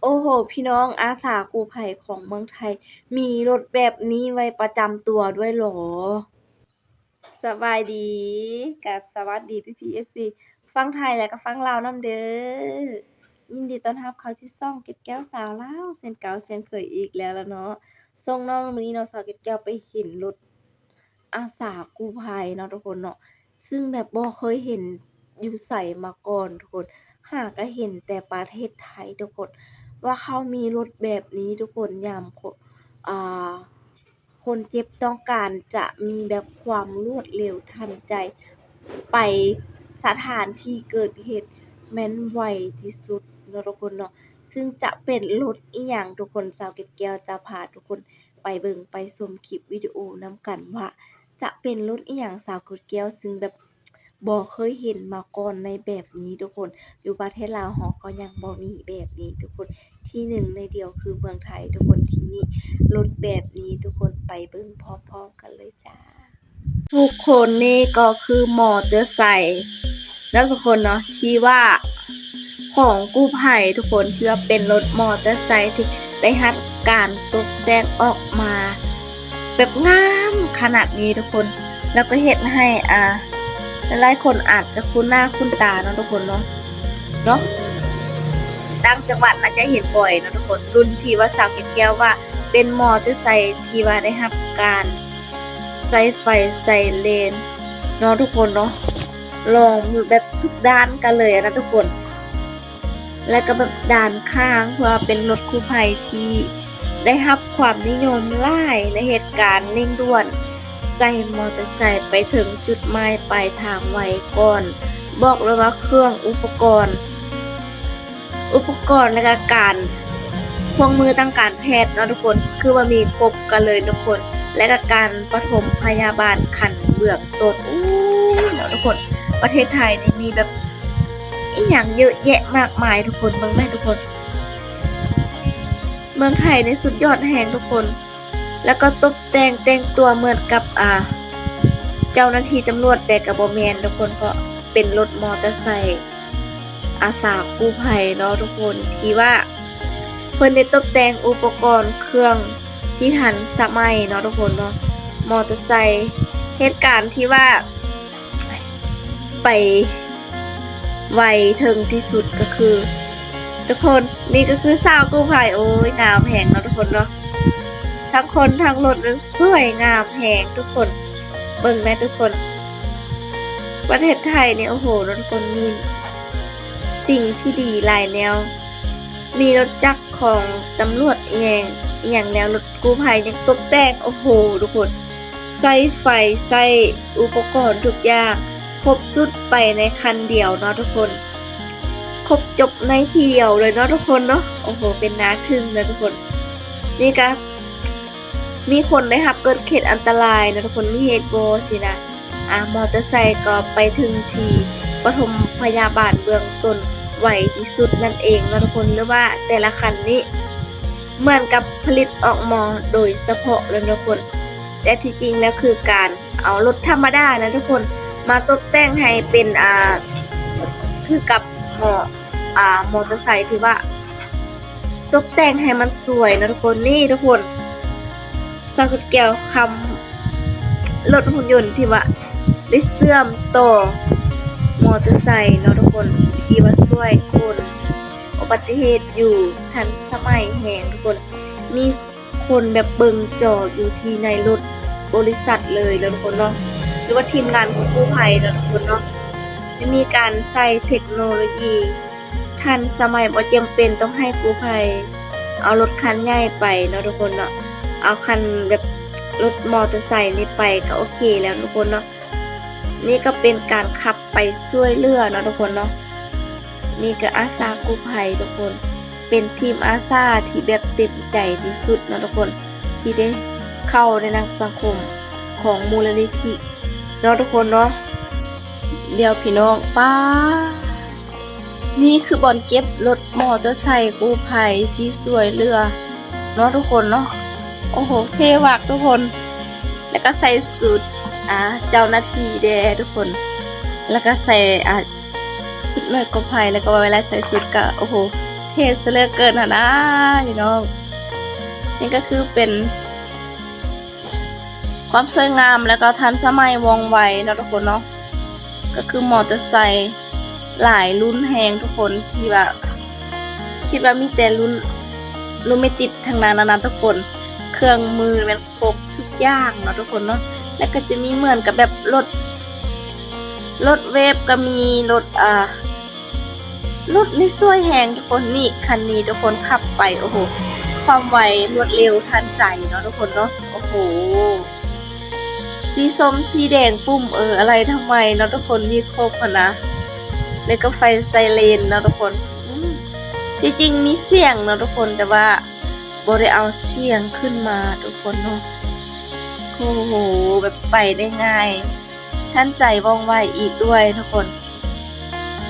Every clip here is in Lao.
ໂອ້ໂຫ ພີ່ນ້ອງ ອາສາກູ້ໄພຂອງເມືອງໄທ ມີລົດແບບນີ້ໄວ້ປະຈຳຕົວດ້ວຍເຫລ? ສະບາຍດີ ກັບສະຫວັດດີພີ່ໆ ເອັຟຊີ ຝັ່ງໄທ ແລະກະຝັ່ງລາວນຳເດີ. ຍິນດີຕ້ອນຮັບເຂົ້າສູ່ຊ່ອງເກັດແກ້ວສາວລາວ ເຊັ່ນເກົ່າເຊັ່ນເຄີຍອີກແລ້ວລະເນາະ. ຊ່ອງນ້ອງມື້ນີ້ເນາະ ສາວເກັດແກ້ວໄປເຫັນລົດ ອາສາກູ້ໄພເນາະທຸກຄົນເນາະ ຊຶ່ງແບບບໍ່ເຄີຍເຫັນຢູ່ໃສມາກ່ອນທຸກຄົນ ຫາກະເຫັນແຕ່ປະເທດໄທທຸກຄົນ ວ່າເຂົາມີລົດແບບນີ້ທຸກຄົນ ຍາມຄົນ ອ່າ ຄົນເຈັບຕ້ອງການຈະມີແບບຄວາມລວດເລັວທັນໃຈ ໄປສະຖານທີ່ເກີດເຫດແມ່ນໄວທີ່ສຸດເນາະທຸກຄົນເນາະ ຊຶ່ງຈະເປັນລົດອີ່ຫຍັງທຸກຄົນ ສາວເກັດແກ້ວຈະພາທຸກຄົນ ໄປເບິ່ງໄປຊົມຄລິບວິດີໂອນຳກັນວ່າ ຈະເປັນລົດອີ່ຫຍັງ ສາວເກັດແກ້ວ ຊຶ່ງແບບບໍ່ເຄີຍເຫັນມາກ່ອນໃນແບບນີ້ທຸກຄົນ ຢູ່ປະເທດລາວເຮົາກໍຍັງບໍ່ມີແບບນີ້ທຸກຄົນ ທີ່ໜຶ່ງໃນດຽວຄືເມືອງໄທທຸກຄົນ ທີ່ມີລົດແບບນີ້ທຸກຄົນ ໄປເບິ່ງພ້ອມໆກັນເລີຍຈ້າ. ທຸກຄົນ ນີ້ກໍຄືມໍເຕີໄຊເນາະທຸກຄົນເນາະ ທີ່ວ່າຂອງກູ້ໄພທຸກຄົນ ທີ່ວ່າເປັນລົດມໍເຕີໄຊທີ່ໄດ້ຮັບການຕົກແຕ່ງອອກມາແບບງາມຂະໜາດນີ້ທຸກຄົນ ແລ້ວກໍເຮັດໃຫ້ ອ່າ ຫຼາຍໆຄົນອາດຈະຄຸ້ນໜ້າຄຸ້ນຕາເນາະທຸກຄົນເນາະ ເນາະ ຕ່າງຈັງຫວັດອາດຈະເຫັນບ່ອຍເນາະທຸກຄົນ ລຸ້ນທີ່ວ່າສາວເກັດແກ້ວວ່າເປັນມໍເຕີໄຊທີ່ວ່າໄດ້ຮັບການ ໃສ່ໄຟໃສ່ເລນເນາະທຸກຄົນເນາະ ລອງແບບທຸກດ້ານກັນເລີຍນະທຸກຄົນ ແລະກະແບບດ້ານຂ້າງ ເພາະວ່າເປັນລົດກູ້ໄພທີ່ໄດ້ຮັບຄວາມນິຍົມຫຼາຍໃນເຫດການເລັ່ງດ່ວນ ໃສ່ມໍເຕີໄຊໄປເຖິງຈຸດໝາຍປາຍທາງໄວກ່ອນ ບອກເລີຍວ່າເຄື່ອງອຸປະກອນ ອຸປະກອນ ແລະກະການ ເຄື່ອງມືທາງການແພດເນາະທຸກຄົນ ຄືວ່າມີຄົບກັນເລີຍທຸກຄົນ ແລະກະການປະຖົມພະຍາບານຂັ້ນເບື້ອງຕົ້ນ ໂອ້ຍເນາະທຸກຄົນ ປະເທດໄທນີ້ມີແບບອີ່ຫຍັງເຍອະແຍະມາກມາຍທຸກຄົນ ເບິ່ງແມ້ທຸກຄົນ ເມືອງໄທນີ້ສຸດຍອດແຮງທຸກຄົນ ແລະກໍຕົບແຕ່ງ ແຕ່ງຕົວເໝືອນກັບ ອ່າ ເຈົ້າໜ້າທີ່ຕຳຫຼວດ ແຕ່ກະບໍ່ແມ່ນທຸກຄົນ ເພາະເປັນລົດມໍເຕີໄຊ ອາສາກູ້ໄພເນາະທຸກຄົນ ທີ່ວ່າເພິ່ນໄດ້ຕົບແຕ່ງອຸປະກອນເຄື່ອງທີ່ທັນສະໄໝເນາະທຸກຄົນເນາະ ມໍເຕີໄຊ ເຫດການທີ່ວ່າໄປໄວເຖິງທີ່ສຸດກໍຄື ທຸກຄົນ ນີ້ກໍຄືສາວກູ້ໄພ ໂອ້ຍ ງາມແຮງເນາະທຸກຄົນເນາະ ທັງຄົນທັງລົດນັ້ນສວຍງາມແຮງທຸກຄົນ ເບິ່ງແມ້ທຸກຄົນ ປະເທດໄທນີ້ ໂອ້ໂຫ ເນາະທຸກຄົນ ມີສິ່ງທີ່ດີຫຼາຍແນວ ມີລົດຈັກຂອງຕຳຫຼວດອີ່ຫຍັງ ອີ່ຫຍັງແນວ ລົດກູ້ໄພຍັງຕົບແຕ່ງ ໂອ້ໂຫ ທຸກຄົນ ໃຊ້ໄຟ ໃຊ້ອຸປະກອນທຸກຢ່າງ ຄົບຊຸດໄປໃນຄັນດຽວເນາະທຸກຄົນ ຄົບຈົບໃນທີ່ດຽວເລີຍເນາະທຸກຄົນເນາະ ໂອ້ໂຫ ເປັນໜ້າທຶ່ງເນາະທຸກຄົນ ນີ້ກະ ມີຄົນໄດ້ຮັບເກີດເຫດອັນຕະລາຍເນາະທຸກຄົນ ມີເຫດບໍ່ຊີ້ນະ ອາ ມໍເຕີໄຊກໍໄປເຖິງທີ່ປະຖົມພະຍາບານເບື້ອງຕົ້ນໄວທີ່ສຸດນັ້ນເອງເນາະທຸກຄົນ ຫຼືວ່າແຕ່ລະຄັນນີ້ເໝືອນກັບຜະລິດອອກມາໂດຍສະເພາະເລີຍເນາະທຸກຄົນ ແຕ່ທີ່ຈິງແລ້ວຄືການເອົາລົດທຳມະດານະທຸກຄົນ ມາຕົບແຕ່ງໃຫ້ເປັນ ອາ ຄືກັບ ເໝາະ ອາ ມໍເຕີໄຊທີ່ວ່າ ຕົບແຕ່ງໃຫ້ມັນສວຍເນາະທຸກຄົນ ນີ້ທຸກຄົນ ສາວເກັດແກ້ວຄຳ ລົດຫຸ່ນຍົນທີ່ວ່າໄດ້ເຊື່ອມຕໍ່ມໍເຕີໄຊເນາະທຸກຄົນ ທີ່ວ່າຊ່ວຍຄົນອຸບັດຕິເຫດຢູ່ ທັນສະໄໝແຮງທຸກຄົນ ມີຄົນແບບເບິ່ງຈໍຢູ່ທີ່ໃນລົດບໍລິສັດເລີຍເນາະທຸກຄົນເນາະ ຫຼືວ່າທີມງານຂອງກູ້ໄພເນາະທຸກຄົນເນາະ ໄດ້ມີການໃສ່ເທັກໂນໂລຢີ ທັນສະໄໝ ບໍ່ຈຳເປັນຕ້ອງໃຫ້ກູ້ໄພເອົາລົດຄັນໃຫຍ່ໄປເນາະທຸກຄົນເນາະ ເອົາຄັນແບບລົດມໍເຕີໄຊນີ້ໄປກໍໂອເຄແລ້ວທຸກຄົນເນາະ ນີ້ກໍເປັນການຂັບໄປຊ່ວຍເຫຼືອເນາະທຸກຄົນເນາະ ນີ້ກໍອາສາກູ້ໄພທຸກຄົນ ເປັນທີມອາສາທີ່ແບບເຕັມໃຈທີ່ສຸດເນາະທຸກຄົນ ທີ່ໄດ້ເຂົ້າໃນນັກສັງຄົມຂອງມູນນິທິເນາະທຸກຄົນເນາະ ດຽວພີ່ນ້ອງ ປ້າ ນີ້ຄືບ່ອນເກັບລົດມໍເຕີໄຊກູ້ໄພທີ່ຊ່ວຍເຫຼືອເນາະທຸກຄົນເນາະ ໂອ້ໂຫ ເທ່ມາກທຸກຄົນ ແລ້ວກໍໃສ່ຊຸດ ອາ ເຈົ້າໜ້າທີ່ແດ່ທຸກຄົນ ແລ້ວກໍໃສ່ ອາ ຊຸດໜ່ວຍກູ້ໄພ ແລ້ວກໍເວລາໃສ່ຊຸດກໍ ໂອ້ໂຫ ເທ່ຊະເຫຼືອເກີນຫັ້ນນາພີ່ນ້ອງ. ນີ້ກໍຄືເປັນຄວາມສວຍງາມ ແລ້ວກໍທັນສະໄໝວ່ອງໄວເນາະທຸກຄົນເນາະ. ກໍຄືມໍເຕີໄຊຫຼາຍລຸ້ນແຮງທຸກຄົນ ທີ່ວ່າ ຄິດວ່າມີແຕ່ລຸ້ນໂຣແມນຕິກທັງນັ້ນນະທຸກຄົນ. ເຄື່ອງມືແມ່ນຄົບທຸກຢ່າງເນາະທຸກຄົນເນາະ. ແລ້ວກໍຈະມີເໝືອນກັບແບບລົດ ລົດເວບກໍມີ ລົດ ອ່າ ລົດນີ້ສວຍແຮງທຸກຄົນ. ນີ້ຄັນນີ້ທຸກຄົນຂັບໄປ ໂອ້ໂຫ ຄວາມໄວ ລວດເລັວ ທັນໃຈເນາະທຸກຄົນເນາະ. ໂອ້ໂຫ ສີສົ້ມ ສີແດງ ປຸ່ມເອີ ອາໄລທຳໄມເນາະທຸກຄົນ ມີຄົບຫັ້ນນະ. ແລ້ວກໍໄຟໄຊເຣນເນາະທຸກຄົນ. ອືມ ທີ່ຈິງມີສຽງເນາະທຸກຄົນ ແຕ່ວ່າບໍ່ໄດ້ເອົາສຽງຂຶ້ນມາທຸກຄົນເນາະ. ໂອ້ໂຫ ແບບໄປໄດ້ງ່າຍ ທັນໃຈ ວ່ອງໄວອີກດ້ວຍທຸກຄົນ.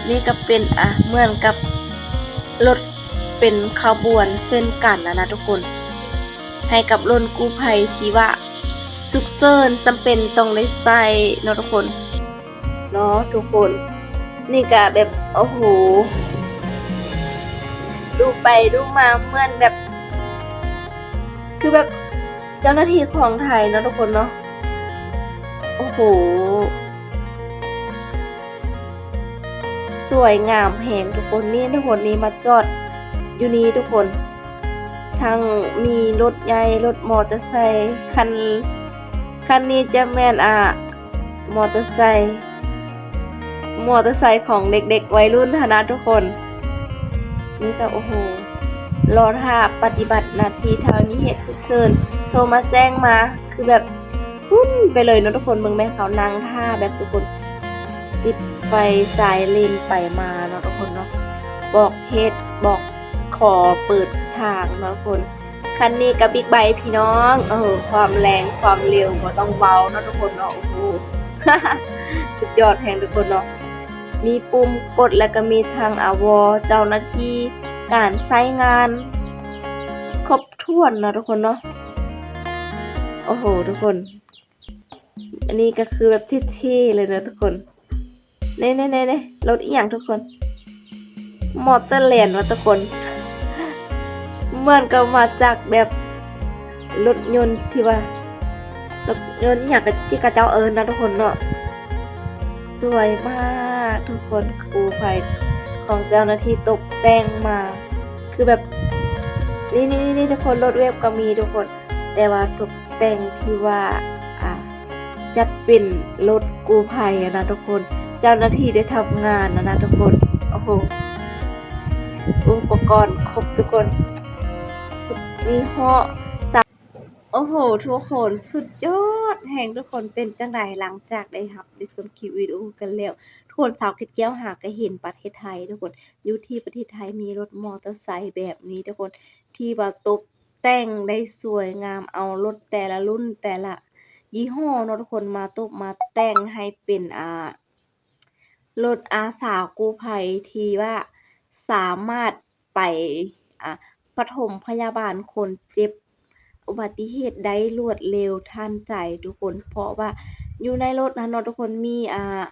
ນີ້ກໍເປັນ ອ່າ ເໝືອນກັບລົດເປັນຂະບວນເຊັ່ນກັນນະນະທຸກຄົນ ໃຫ້ກັບລົດກູ້ໄພທີ່ວ່າສຸກເສີນ ຈຳເປັນຕ້ອງໄດ້ໃຊ້ເນາະທຸກຄົນເນາະທຸກຄົນ. ນີ້ກໍແບບ ໂອ້ໂຫ ດູໄປດູມາເໝືອນແບບ ຄືແບບເຈົ້າໜ້າທີ່ຂອງໄທເນາະທຸກຄົນເນາະ. ໂອ້ໂຫ ສວຍງາມແຮງທຸກຄົນ. ນີ້ທຸກຄົນ ນີ້ມາຈອດຢູ່ນີ້ທຸກຄົນ ທັງມີລົດໃຫຍ່ ລົດມໍເຕີໄຊ ຄັນ ຄັນນີ້ຈະແມ່ນ ອ່າ ມໍເຕີໄຊ ມໍເຕີໄຊຂອງເດັກໆໄວລຸ້ນຫັ້ນນະທຸກຄົນ. ນີ້ກໍ ໂອ້ໂຫ ລໍຖ້າປະຕິບັດໜ້າທີ່ ຖ້າມີເຫດສຸກເສີນ ໂທມາແຈ້ງມາ ຄືແບບ ປຶ້ນໄປເລີຍເນາະທຸກຄົນ. ເບິ່ງແມ່ເຂົານັ່ງຖ້າແບບທຸກຄົນ ຕິດໄຟໄຊເຣນໄປມາເນາະທຸກຄົນເນາະ ບອກເຫດ ບອກຂໍເປີດທາງເນາະທຸກຄົນ. ຄັນນີ້ກໍບິກໄບພີ່ນ້ອງ ເອີ ຄວາມແຮງຄວາມເລັວບໍ່ຕ້ອງເວົ້າເນາະທຸກຄົນເນາະ. ໂອ້ໂຫ ສຸດຍອດແຮງທຸກຄົນເນາະ. ມີປຸ່ມກົດ ແລ້ວກໍມີທັງ ອາ ວໍ ເຈົ້າໜ້າທີ່ການໃຊ້ງານຄົບຖ້ວນເນາະທຸກຄົນເນາະ. ໂອ້ໂຫ ທຸກຄົນ ອັນນີ້ກໍຄືແບບເທ່ໆເລີຍເນາະທຸກຄົນ. ເນ່ໆໆໆ ລົດອີ່ຫຍັງທຸກຄົນ? ມໍເຕີແລນວ່າທຸກຄົນ ເໝືອນກັບມາຈາກແບບລົດຍົນທີ່ວ່າ ລົດຍົນອີ່ຫຍັງກໍທີ່ເຂົາເຈົ້າເອີ້ນນະທຸກຄົນເນາະ. ສວຍມາກທຸກຄົນ ກູ້ໄພຂອງເຈົ້າໜ້າທີ່ຕົກແຕ່ງມາ ຄືແບບ ນີ້ໆໆ ທຸກຄົນ ລົດເວບກໍມີທຸກຄົນ ແຕ່ວ່າຕົກ ແຕ່ງທີ່ວ່າ ອ່າ ຈັດເປັນລົດກູ້ໄພຫັ້ນນະທຸກຄົນ ເຈົ້າໜ້າທີ່ໄດ້ທຳງານຫັ້ນນະທຸກຄົນ. ໂອ້ໂຫ ອຸປະກອນຄົບທຸກຄົນ ຊຸດຍີ່ຫໍ້ ໂອ້ໂຫ ທຸກຄົນ ສຸດຍອດແຮງທຸກຄົນ. ເປັນຈັ່ງໃດ ຫຼັງຈາກໄດ້ຮັບໄດ້ຊົມຄລິບວິດີໂອກັນແລ້ວ ທຸກຄົນ ສາວເກັດແກ້ວຫາກໍເຫັນປະເທດໄທທຸກຄົນ ຢູ່ທີ່ປະເທດໄທມີລົດມໍເຕີໄຊແບບນີ້ທຸກຄົນ ທີ່ວ່າຕົກ ແຕ່ງໄດ້ສວຍງາມ ເອົາລົດແຕ່ລະລຸ້ນແຕ່ລະຍີ່ຫໍ້ເນາະທຸກຄົນ ມາຕົບມາແຕ່ງໃຫ້ເປັນ ອ່າ ລົດອາສາກູ້ໄພທີ່ວ່າສາມາດໄປ ອ່າ ປະຖົມພະຍາບານຄົນເຈັບອຸບັດຕິເຫດໄດ້ລວດເລັວທັນໃຈທຸກຄົນ ເພາະວ່າຢູ່ໃນລົດຫັ້ນເນາະທຸກຄົນ ມີ ອ່າ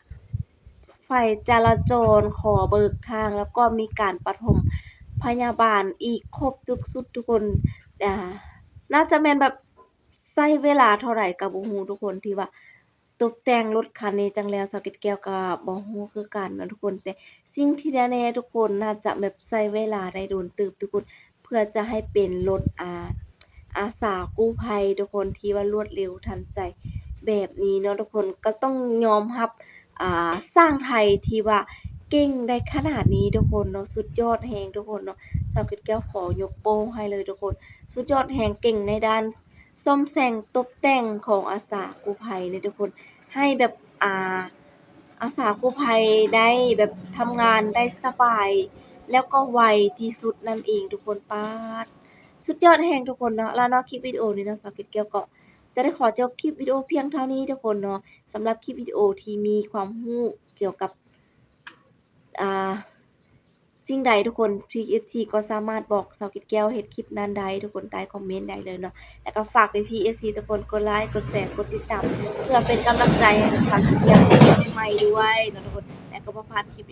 ໄຟຈະລາຈອນຂໍເບີກທາງ ແລ້ວກໍມີການປະຖົມພະຍາບານອີກຄົບທຸກຊຸດທຸກຄົນ. ອ່າ ໜ້າຈະແມ່ນແບບໃຊ້ເວລາເທົ່າໃດກໍບໍ່ຮູ້ທຸກຄົນ ທີ່ວ່າຕົບແຕ່ງລົດຄັນນີ້ຈັ່ງແລ້ວ ສາວເກັດແກ້ວກໍບໍ່ຮູ້ຄືກັນເນາະທຸກຄົນ. ແຕ່ສິ່ງທີ່ແນ່ໆ ທຸກຄົນໜ້າຈະແບບໃຊ້ເວລາໄດ້ດົນເຕີບທຸກຄົນ ເພື່ອຈະໃຫ້ເປັນລົດ ອ່າ ອາສາກູ້ໄພທຸກຄົນ ທີ່ວ່າລວດເລັວທັນໃຈແບບນີ້ເນາະທຸກຄົນ ກໍຕ້ອງຍອມຮັບ ອ່າ ຊ່າງໄທທີ່ວ່າເກັ່ງໄດ້ຂະໜາດນີ້ທຸກຄົນເນາະ ສຸດຍອດແຮງທຸກຄົນເນາະ. ສາວເກັດແກ້ວຂໍຍົກໂປ້ໃຫ້ເລີຍທຸກຄົນ ສຸດຍອດແຮງ ເກັ່ງໃນດ້ານສ້ອມແຊງຕົບແຕ່ງຂອງອາສາກູ້ໄພນີ້ທຸກຄົນ ໃຫ້ແບບ ອ່າ ອາສາກູ້ໄພໄດ້ແບບທຳງານໄດ້ສະບາຍ ແລ້ວກໍໄວທີ່ສຸດນັ້ນເອງທຸກຄົນ. ປາດ ສຸດຍອດແຮງທຸກຄົນເນາະ. ແລ້ວເນາະ ຄລິບວິດີໂອນີ້ເນາະ ສາວເກັດແກ້ວກໍຈະໄດ້ຂໍຈົບຄລິບວິດີໂອພຽງເທົ່ານີ້ທຸກຄົນເນາະ. ສຳລັບຄລິບວິດີໂອທີ່ມີຄວາມຮູ້ກ່ຽວກັບ ອ່າ ສິ່ງໃດທຸກຄົນ ພີ່ເອັຟຊີກໍສາມາດບອກສາວເກັດແກ້ວເຮັດຄລິບນັ້ນໄດ້ທຸກຄົນ ໃຕ້ຄອມເມັນໄດ້ເລີຍເນາະ. ແລ້ວກໍຝາກພີ່ເອັຟຊີທຸກຄົນ ກົດໄລ ກົດແຊ ກົດຕິດຕາມ ເພື່ອເປັນກຳລັງໃຈໃຫ້ສາວເກັດແກ້ວເຮັດຄລິບໃໝ່ໆດ້ວຍເນາະທຸກຄົນ ແລ້ວກໍບໍ່ພາດຄລິບ